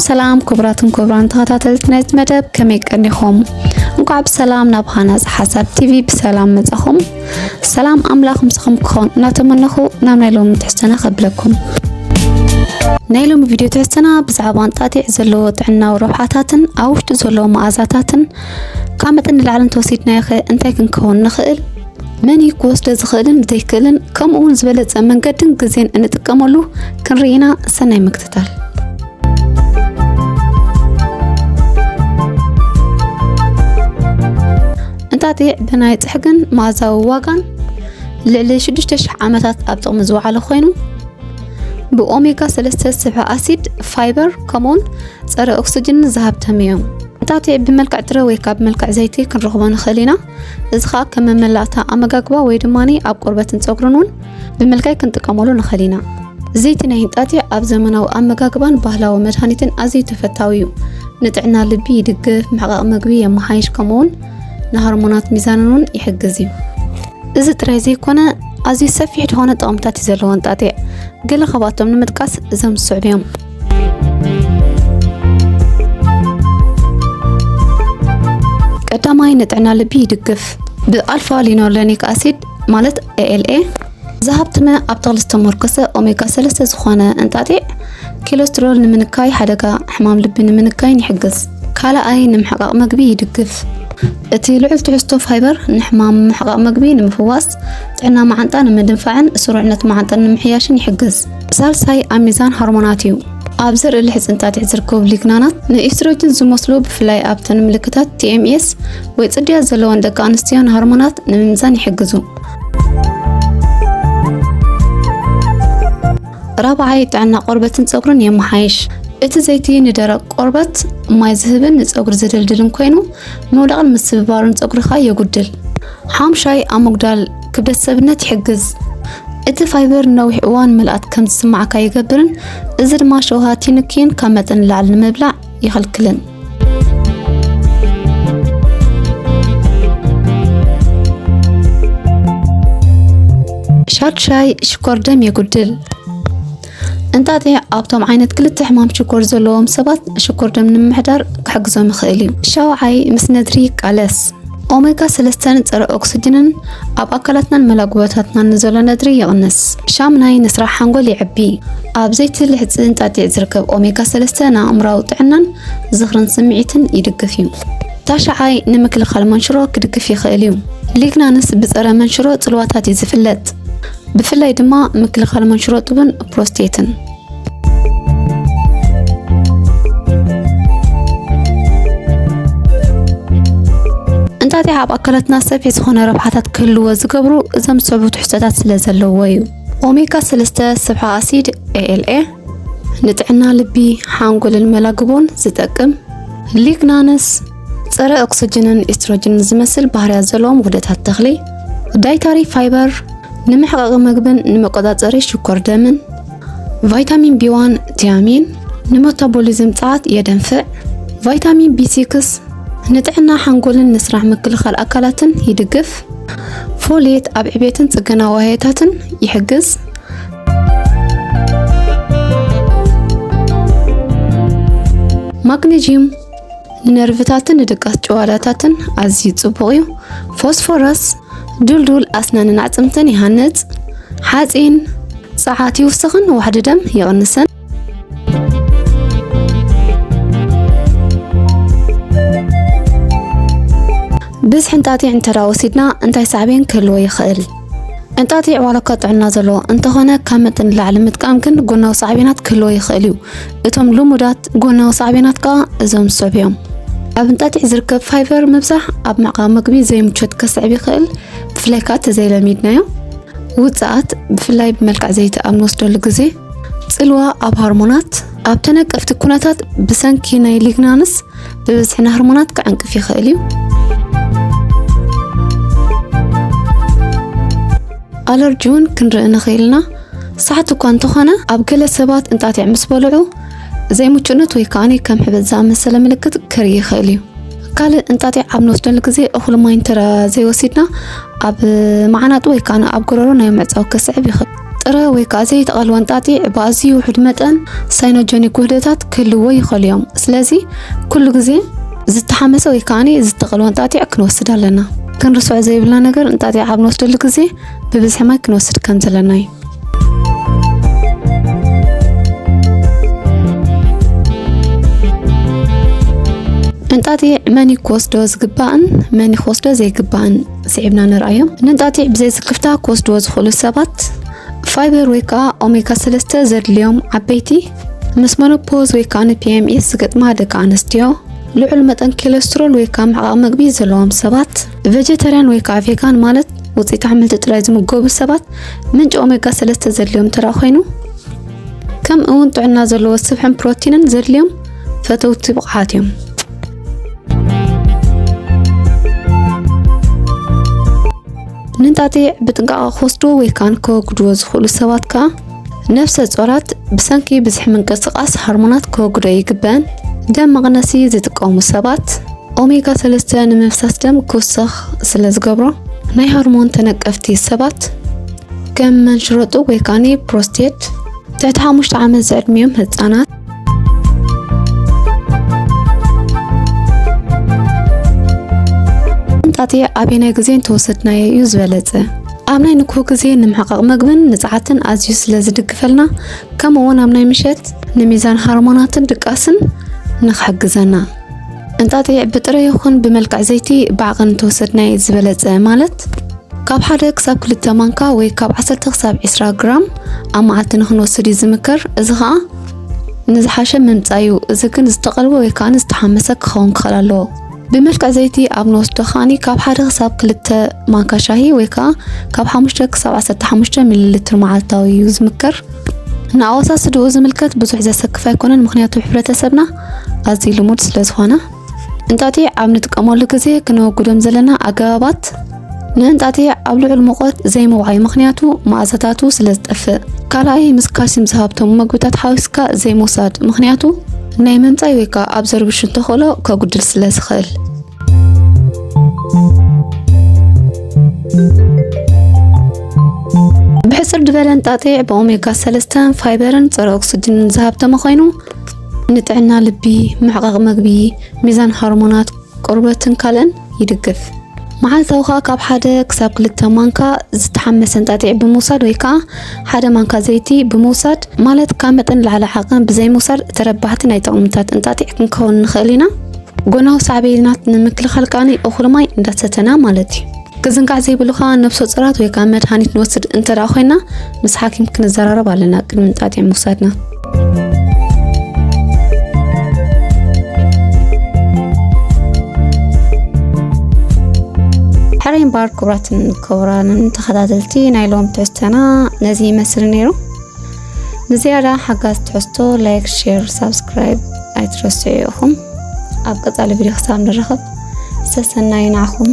ሰላም ክቡራትን ክቡራን ተኸታተልቲ ናይዚ መደብ፣ ከመይ ቀኒኹም? እንኳዕ ብሰላም ናብ ሃናፂ ሓሳብ ቲቪ ብሰላም መጻኹም። ሰላም ኣምላኽ ምሳኹም ክኾን እናተመነኹ ናብ ናይ ሎሚ ትሕዝቶና ከብለኩም። ናይ ሎሚ ቪድዮ ትሕዝቶና ብዛዕባ እንጣጢዕ ዘለዎ ጥዕናዊ ረብሓታትን ኣብ ውሽጡ ዘለዎ መኣዛታትን ካብ መጠን ንላዕሊ እንተወሲድናዮ ኸ እንታይ ክንከውን ንኽእል? መን እዩ ክወስዶ ዝኽእልን ዘይክእልን፣ ከምኡ እውን ዝበለጸ መንገድን ግዜን እንጥቀመሉ ክንርኢ ኢና። ሰናይ ምክትታል። እንጣጢዕ ብናይ ጽሕግን መኣዛዊ ዋጋን ልዕሊ ሽዱሽተ ሽሕ ዓመታት ኣብ ጥቕሚ ዝወዓለ ኮይኑ፣ ብኦሜጋ ሰለስተ ስብሒ ኣሲድ፣ ፋይበር፣ ከምኡውን ጸረ ኦክስጅን ዝሃብተም እዩ። እንጣጢዕ ብመልክዕ ጥረ ወይ ካብ መልክዕ ዘይቲ ክንረኽቦ ንኽእል ኢና። እዚ ኸኣ ከም መመላእታ ኣመጋግባ ወይ ድማ ኣብ ቆርበትን ጸጉርን እውን ብምልካይ ክንጥቀመሉ ንኽእል ኢና። ዘይቲ ናይ እንጣጢዕ ኣብ ዘመናዊ ኣመጋግባን ባህላዊ መድሃኒትን ኣዝዩ ተፈታዊ እዩ። ንጥዕና ልቢ ይድግፍ፣ ምሕቃቕ ምግቢ የመሓይሽ፣ ከምኡውን ንሃርሞናት ሚዛንን እውን ይሕግዝ እዩ። እዚ ጥራይ ዘይኮነ፣ ኣዝዩ ሰፊሕ ዝኾነ ጥቕምታት እዩ ዘለዎ እንጣጢዕ። ገለ ካብኣቶም ንምጥቃስ እዞም ዝስዕቡ እዮም። ቀዳማይ፣ ንጥዕና ልቢ ይድግፍ። ብኣልፋ ሊኖሌኒክ ኣሲድ ማለት ኤ ኤል ኤ ዝሃብተመ ኣብ ተኽሊ ዝተመርኮሰ ኦሜጋ ሰለስተ ዝኾነ እንጣጢዕ፣ ኮለስትሮል ንምንካይ፣ ሓደጋ ሕማም ልቢ ንምንካይን ይሕግዝ። ካልኣይ፣ ንምሕቃቕ መግቢ ይድግፍ። እቲ ልዑል ትሕዝቶ ፋይበር ንሕማም ምሕቃቕ መግቢ ንምፍዋስ፣ ጥዕና መዓንጣ ንምድንፋዕን ስሩዕነት መዓንጣን ንምሕያሽን ይሕግዝ። ሳልሳይ፣ ኣብ ሚዛን ሃርሞናት እዩ። ኣብ ዘርኢ ልሕጺ እንጣጢዕ ዝርከቡ ሊግናናት ንኢስትሮጅን ዝመስሉ፣ ብፍላይ ኣብተን ምልክታት ቲ ኤም ኤስ ወይ ጽድያት ዘለወን ደቂ ኣንስትዮ፣ ንሃርሞናት ንምምዛን ይሕግዙ። ራብዓይ፣ ጥዕና ቆርበትን ጸጉርን የመሓይሽ። እቲ ዘይቲ ንደረቕ ቆርበት ማይ ዝህብን ንጸጉሪ ዘደልድልን ኮይኑ፣ ምውዳቕን ምስብባርን ጸጉርኻ የጉድል። ሓምሻይ፣ ኣብ ምጉዳል ክብደት ሰብነት ይሕግዝ። እቲ ፋይበር ንነዊሕ እዋን ምልኣት ከም ዝስምዓካ ይገብርን፣ እዚ ድማ ሸውሃት ይንክይን ካብ መጠን ንላዕሊ ንምብላዕ ይኽልክልን። ሻድሻይ፣ ሽኮር ደም የጉድል። እንጣጢዕ ኣብቶም ዓይነት ክልተ ሕማም ሽኮር ዘለዎም ሰባት ሽኮር ደም ንምምሕዳር ክሕግዞም ይኽእል እዩ። ሻውዓይ፣ ምስ ነድሪ ይቃለስ። ኦሜጋ ሰለስተን ጸረ ኦክስጅንን ኣብ ኣካላትናን መላጉበታትናን ንዘሎ ነድሪ ይቕንስ። ሻምናይ፣ ንስራሕ ሓንጎል የዕቢ። ኣብ ዘይቲ ልሕጺ እንጣጢዕ ዝርከብ ኦሜጋ ሰለስተ ንኣእምራዊ ጥዕናን ዝኽርን ስምዒትን ይድግፍ እዩ። ታሽዓይ፣ ንምክልኻል መንሽሮ ክድግፍ ይኽእል እዩ። ሊግናንስ ብጸረ መንሽሮ ጽልዋታት እዩ ዝፍለጥ፣ ብፍላይ ድማ ምክልኻል መንሽሮ ጡብን ፕሮስቴትን። እንጣጢዕ ኣብ ኣካላትና ሰፊሕ ዝኾነ ረብሓታት ክህልዎ ዝገብሩ እዞም ዝስዕቡ ትሕዝቶታት ስለ ዘለውዎ እዩ። ኦሜጋ ሰለስተ ስብሒ ኣሲድ፣ ኤ ኤል ኤ፣ ንጥዕና ልቢ፣ ሓንጎልን መላግቦን ዝጠቅም፣ ሊግናንስ፣ ጸረ ኦክስጅንን ኤስትሮጅንን ዝመስል ባህርያት ዘለዎም ውህደታት ተኽሊ፣ ዳይታሪ ፋይበር፣ ንምሕቃቕ ምግብን ንመቆጻጸሪ ሽኮር ደምን፣ ቫይታሚን ቢ ዋን፣ ቲያሚን፣ ንመታቦሊዝም ጸዓት የደንፍዕ፣ ቫይታሚን ቢ ሲክስ፣ ንጥዕና ሓንጎልን ንስራሕ ምክልኻል ኣካላትን ይድግፍ፣ ፎሌት ኣብ ዕቤትን ጽገና ዋህዮታትን ይሕግዝ፣ ማግኔዥየም ንነርቭታትን ንድቃስ ጭዋዳታትን ኣዝዩ ጽቡቕ እዩ። ፎስፎረስ ድልዱል ኣስናንን ኣዕጽምትን ይሃንጽ። ሓጺን ጸዓት ይውስኽን ዋሕዲ ደም ይቕንስን። ብዝሒ እንጣጢዕ እንተ ደኣ ወሲድና እንታይ ሳዕቤን ክህልዎ ይኽእል? እንጣጢዕ ዋላ እኳ ጥዕና ዘለዎ እንተኾነ፣ ካብ መጠን ንላዕሊ ምጥቃም ግን ጎናዊ ሳዕቤናት ክህልዎ ይኽእል እዩ። እቶም ልሙዳት ጎናዊ ሳዕቤናት ከኣ እዞም ዝስዕቡ እዮም። ኣብ እንጣጢዕ ዝርከብ ፋይበር ምብዛሕ ኣብ ምዕቃብ ምግቢ ዘይምቾት ከስዕብ ይኽእል፣ ብፍላይ ከኣ ተዘይለሚድናዮ። ውጽኣት፣ ብፍላይ ብመልክዕ ዘይቲ ኣብ ንወስደሉ ግዜ። ጽልዋ ኣብ ሃርሞናት፣ ኣብ ተነቀፍቲ ኩነታት ብሰንኪ ናይ ሊግናንስ ብብዝሒ ንሃርሞናት ክዕንቅፍ ይኽእል እዩ። ኣለርጂ እውን ክንርኢ ንኽእል ኢና። ሳሕቲ እኳ እንተኾነ፣ ኣብ ገለ ሰባት እንጣጢዕ ምስ በልዑ ዘይምቹእነት ወይ ከኣ ከም ሕበጥ ዝኣመሰለ ምልክት ከርኢ ይኽእል እዩ። ካልእ፣ እንጣጢዕ ኣብ ንወስደሉ ግዜ እኹል ማይ እንተ ዘይወሲድና፣ ኣብ መዓናጡ ወይ ከኣ ኣብ ጎረሮ ናይ ምዕጻው ከስዕብ ይኽእል። ጥረ ወይ ከዓ ዘይተቐልወ እንጣጢዕ ብኣዝዩ ውሑድ መጠን ሳይኖጀኒክ ውህደታት ክህልዎ ይኽእሉ እዮም። ስለዚ ኩሉ ግዜ ዝተሓመሰ ወይ ከዓ ዝተቐልወ እንጣጢዕ ክንወስድ ኣለና። ክንርስዖ ዘይብልና ነገር እንጣጢዕ ኣብ ንወስደሉ ግዜ ብብዝሒ ማይ ክንወስድ ከም ዘለና እዩ። እንጣጢዕ መን እዩ ክወስዶ ዝግባእን መን እዩ ክወስዶ ዘይግባእን ስዒብና ንርኣዮም። ንእንጣጢዕ ብዘይ ስክፍታ ክወስድዎ ዝኽእሉ ሰባት ፋይበር ወይ ከዓ ኦሜጋ ሰለስተ ዘድልዮም ዓበይቲ፣ ምስ መኖፖዝ ወይ ከዓ ንፒኤምኤስ ዝገጥማ ደቂ ኣንስትዮ፣ ልዑል መጠን ኮለስትሮል ወይ ከዓ ምሕቃቕ መግቢ ዘለዎም ሰባት፣ ቬጀተርያን ወይ ከዓ ቬጋን ማለት ውፅኢት ኣሕምልቲ ጥራይ ዝምገቡ ሰባት ምንጪ ኦሜጋ ሰለስተ ዘድልዮም ተራ ኮይኑ፣ ከም እውን ጥዕና ዘለዎ ስብሕን ፕሮቲንን ዘድልዮም ፈተውቲ ብቕዓት እዮም። ንንጣጢዕ ብጥንቃቐ ክወስድዎ ወይ ከዓ ከወግድዎ ዝኽእሉ ሰባት ከዓ ነፍሰ ጾራት ብሰንኪ ብዝሒ ምንቅስቓስ ሃርሞናት ከወግዶ ይግበን። ደም መቕነሲ ዝጥቀሙ ሰባት ኦሜጋ ሰለስተ ንምፍሳስ ደም ክውሰኽ ስለ ዝገብሮ፣ ናይ ሃርሞን ተነቀፍቲ ሰባት ከም መንሽሮ ጡብ ወይ ከዓ ፕሮስቴት፣ ትሕቲ ሓሙሽተ ዓመት ዝዕድሚኦም ህፃናት፣ እንጣጢዕ ኣበየናይ ግዜ እንተወሰድናዮ እዩ ዝበለፀ? ኣብ ናይ ንግሆ ግዜ ንምሕቃቕ መግብን ንፅዓትን ኣዝዩ ስለ ዝድግፈልና፣ ከምኡ እውን ኣብ ናይ ምሸት ንሚዛን ሃርሞናትን ድቃስን ንክሕግዘና። እንጣጢዕ ብጥረ ይኹን ብመልክዕ ዘይቲ ብዓቐን እንተወሰድናዮ ዝበለፀ፣ ማለት ካብ ሓደ ክሳብ ክልተ ማንካ ወይ ካብ ዓሰርተ ክሳብ ዕስራ ግራም ኣብ መዓልቲ ንክንወስድ እዩ ዝምከር። እዚ ኸዓ ንዝሓሸ ምምጻእ እዩ። እዚ ግን ዝተቐልወ ወይ ከዓ ዝተሓመሰ ክኸውን ክኽእል ኣለዎ። ብመልክዕ ዘይቲ ኣብ ንወስዶ ከዓኒ ካብ ሓደ ክሳብ ክልተ ማንካ ሻሂ ወይ ከዓ ካብ ሓሙሽተ ክሳብ ዓሰርተ ሓሙሽተ ሚሊ ሊትር መዓልታዊ እዩ ዝምከር። ንኣወሳስድኡ ዝምልከት ብዙሕ ዘሰክፍ ኣይኮነን፣ ምኽንያቱ ሕብረተሰብና ኣዝዩ ልሙድ ስለ ዝኾነ። እንጣጢዕ ኣብ ንጥቀመሉ ግዜ ክነወግዶም ዘለና ኣገባባት፣ ንእንጣጢዕ ኣብ ልዑል ሙቐት ዘይምውዓይ፣ ምኽንያቱ መኣዛታቱ ስለ ዝጠፍእ። ካልኣይ፣ ምስ ካልሲየም ዝሃብተሙ መግብታት ሓዊስካ ዘይምውሳድ፣ ምኽንያቱ ናይ ምምጻይ ወይ ከዓ ኣብ ዘርብሹ ተኽእሎ ከጉድል ስለ ዝኽእል። ብሕጽር ዝበለ እንጣጢዕ ብኦሜጋ ሰለስተን ፋይበርን ጸረ ኦክስጅንን ዝሃብተመ ኮይኑ፣ ንጥዕና ልቢ፣ ምሕቃቕ መግቢ፣ ሚዛን ሃርሞናት፣ ቆርበትን ካልእን ይድግፍ። መዓልታዊ ከዓ ካብ ሓደ ክሳብ ክልተ ማንካ ዝተሓመሰ እንጣጢዕ ብምውሳድ ወይ ከዓ ሓደ ማንካ ዘይቲ ብምውሳድ፣ ማለት ካብ መጠን ንላዕሊ ዓቐን ብዘይምውሳድ ተረባሕቲ ናይ ጥቕምታት እንጣጢዕ ክንከውን ንኽእል ኢና። ጎናዊ ሳዕቤናት ንምክልኻል ከዓኒ እኹል ማይ እንዳሰተና ማለት እዩ። ክዝንጋዕ ዘይብሉ ከዓ ነብሰ ጾራት ወይ ከዓ መድሃኒት ንወስድ እንተ ደኣ ኮይና ምስ ሓኪም ክንዘራረብ ኣለና ቅድሚ እንጣጢዕ ምውሳድና። ሕራይ እምበኣር ክቡራትን ክቡራንን ተኸታተልቲ ናይ ሎሚ ትሕዝቶና ነዚ ይመስል ነይሩ። ንዝያዳ ሓጋዝ ትሕዝቶ ላይክ፣ ሼር፣ ሳብስክራይብ ኣይትረስዑ ኢኹም። ኣብ ቀጻሊ ቪድዮ ክሳብ ንራኸብ ሰሰናዩ ንዓኹም።